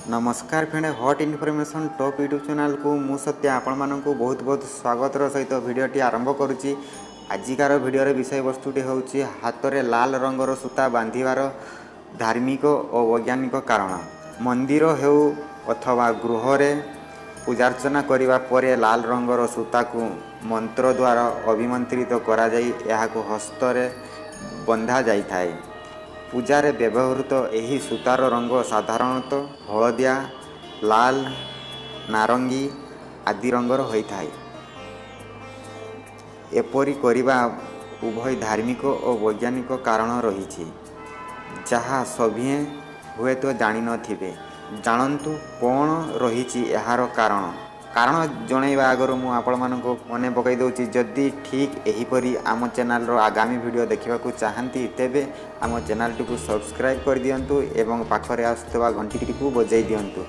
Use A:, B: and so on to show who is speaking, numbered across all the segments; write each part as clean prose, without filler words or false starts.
A: ନମସ୍କାର friend, hot information top YouTube ଚ୍ୟାନେଲକୁ ମୁଁ ସତ୍ୟ ଆପଣମାନଙ୍କୁ ବହୁତ ବହୁତ ସ୍ୱାଗତର ସହିତ ଭିଡ଼ିଓଟି ଆରମ୍ଭ କରୁଛି। ଆଜିକାର ଭିଡ଼ିଓର ବିଷୟବସ୍ତୁଟି ହେଉଛି ହାତରେ ଲାଲ ରଙ୍ଗର ସୂତା ବାନ୍ଧିବାର ଧାର୍ମିକ ଓ ବୈଜ୍ଞାନିକ କାରଣ। ମନ୍ଦିର ହେଉ ଅଥବା ଗୃହରେ ପୂଜାର୍ଚ୍ଚନା କରିବା ପରେ ଲାଲ ରଙ୍ଗର ସୂତାକୁ ମନ୍ତ୍ର ଦ୍ୱାରା ଅଭିମନ୍ତ୍ରିତ କରାଯାଇ ଏହାକୁ ହସ୍ତରେ ବନ୍ଧା ଯାଇଥାଏ। ପୂଜାରେ ବ୍ୟବହୃତ ଏହି ସୂତାର ରଙ୍ଗ ସାଧାରଣତଃ ହଳଦିଆ, ଲାଲ, ନାରଙ୍ଗୀ ଆଦି ରଙ୍ଗର ହୋଇଥାଏ। ଏପରି କରିବା ଉଭୟ ଧାର୍ମିକ ଓ ବୈଜ୍ଞାନିକ କାରଣ ରହିଛି, ଯାହା ସଭିଏଁ ହୁଏତ ଜାଣିନଥିବେ। ଜାଣନ୍ତୁ କ'ଣ ରହିଛି ଏହାର କାରଣ। କାରଣ ଜଣାଇବା ଆଗରୁ ମୁଁ ଆପଣମାନଙ୍କୁ ମନେ ପକାଇ ଦେଉଛି, ଯଦି ଠିକ୍ ଏହିପରି ଆମ ଚ୍ୟାନେଲର ଆଗାମୀ ଭିଡ଼ିଓ ଦେଖିବାକୁ ଚାହାନ୍ତି, ତେବେ ଆମ ଚ୍ୟାନେଲଟିକୁ ସବସ୍କ୍ରାଇବ୍ କରିଦିଅନ୍ତୁ ଏବଂ ପାଖରେ ଆସୁଥିବା ଘଣ୍ଟିଟିକୁ ବଜାଇ ଦିଅନ୍ତୁ,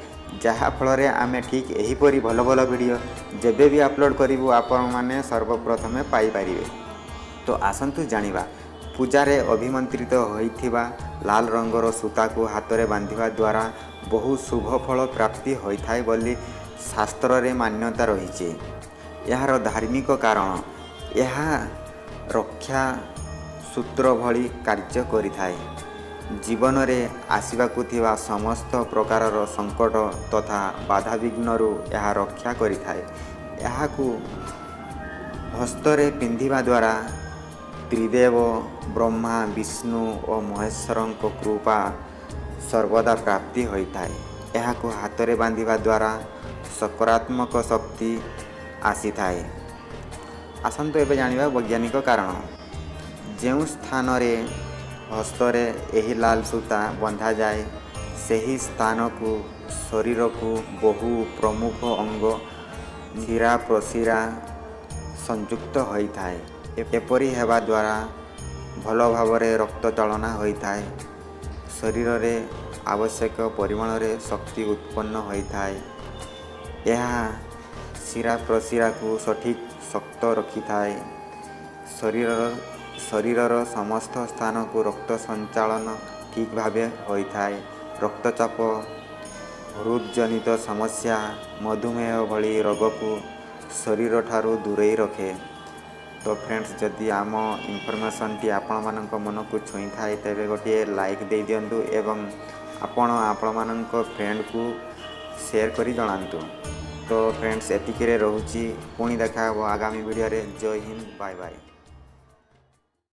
A: ଯାହାଫଳରେ ଆମେ ଠିକ୍ ଏହିପରି ଭଲ ଭଲ ଭିଡ଼ିଓ ଯେବେ ବି ଅପଲୋଡ଼ କରିବୁ, ଆପଣମାନେ ସର୍ବପ୍ରଥମେ ପାଇପାରିବେ। ତ ଆସନ୍ତୁ ଜାଣିବା। ପୂଜାରେ ଅଭିମନ୍ତ୍ରିତ ହୋଇଥିବା ଲାଲ ରଙ୍ଗର ସୂତାକୁ ହାତରେ ବାନ୍ଧିବା ଦ୍ୱାରା ବହୁ ଶୁଭ ଫଳ ପ୍ରାପ୍ତି ହୋଇଥାଏ ବୋଲି ଶାସ୍ତ୍ରରେ ମାନ୍ୟତା ରହିଛି। ଏହାର ଧାର୍ମିକ କାରଣ, ଏହା ରକ୍ଷା ସୂତ୍ର ଭଳି କାର୍ଯ୍ୟ କରିଥାଏ। ଜୀବନରେ ଆସିବାକୁ ଥିବା ସମସ୍ତ ପ୍ରକାରର ସଙ୍କଟ ତଥା ବାଧାବିଘ୍ନରୁ ଏହା ରକ୍ଷା କରିଥାଏ। ଏହାକୁ ହସ୍ତରେ ପିନ୍ଧିବା ଦ୍ୱାରା ତ୍ରିଦେବ ବ୍ରହ୍ମା, ବିଷ୍ଣୁ ଓ ମହେଶ୍ୱରଙ୍କ କୃପା ସର୍ବଦା ପ୍ରାପ୍ତି ହୋଇଥାଏ। ଏହାକୁ ହାତରେ ବାନ୍ଧିବା ଦ୍ୱାରା ସକାରାତ୍ମକ ଶକ୍ତି ଆସିଥାଏ। ଆସନ୍ତୁ ଏବେ ଜାଣିବା ବୈଜ୍ଞାନିକ କାରଣ। ଯେଉଁ ସ୍ଥାନରେ ହସ୍ତରେ ଏହି ଲାଲ ସୂତା ବନ୍ଧାଯାଏ, ସେହି ସ୍ଥାନକୁ ଶରୀରକୁ ବହୁ ପ୍ରମୁଖ ଅଙ୍ଗ, ଶିରା ପ୍ରଶିରା ସଂଯୁକ୍ତ ହୋଇଥାଏ। ଏପରି ହେବା ଦ୍ୱାରା ଭଲ ଭାବରେ ରକ୍ତ ଚାଳନା ହୋଇଥାଏ। ଶରୀରରେ ଆବଶ୍ୟକ ପରିମାଣରେ ଶକ୍ତି ଉତ୍ପନ୍ନ ହୋଇଥାଏ। ଏହା ଶିରା ପ୍ରଶିରାକୁ ସଠିକ୍ ଶକ୍ତ ରଖିଥାଏ। ଶରୀରର ସମସ୍ତ ସ୍ଥାନକୁ ରକ୍ତ ସଞ୍ଚାଳନ ଠିକ୍ ଭାବେ ହୋଇଥାଏ। ରକ୍ତଚାପ, ହୃଦଜନିତ ସମସ୍ୟା, ମଧୁମେହ ଭଳି ରୋଗକୁ ଶରୀରଠାରୁ ଦୂରେଇ ରଖେ। ତ ଫ୍ରେଣ୍ଡସ୍, ଯଦି ଆମ ଇନଫର୍ମେସନ୍ଟି ଆପଣମାନଙ୍କ ମନକୁ ଛୁଇଁଥାଏ, ତେବେ ଗୋଟିଏ ଲାଇକ୍ ଦେଇଦିଅନ୍ତୁ ଏବଂ ଆପଣ ଆପଣମାନଙ୍କ ଫ୍ରେଣ୍ଡକୁ ସେୟାର କରି ଜଣାନ୍ତୁ। ତ ଫ୍ରେଣ୍ଡସ୍, ଏତିକିରେ ରହୁଛି। ପୁଣି ଦେଖା ହେବ ଆଗାମୀ ଭିଡ଼ିଓରେ। ଜୟ ହିନ୍ଦ, ବାଏ ବାଏ।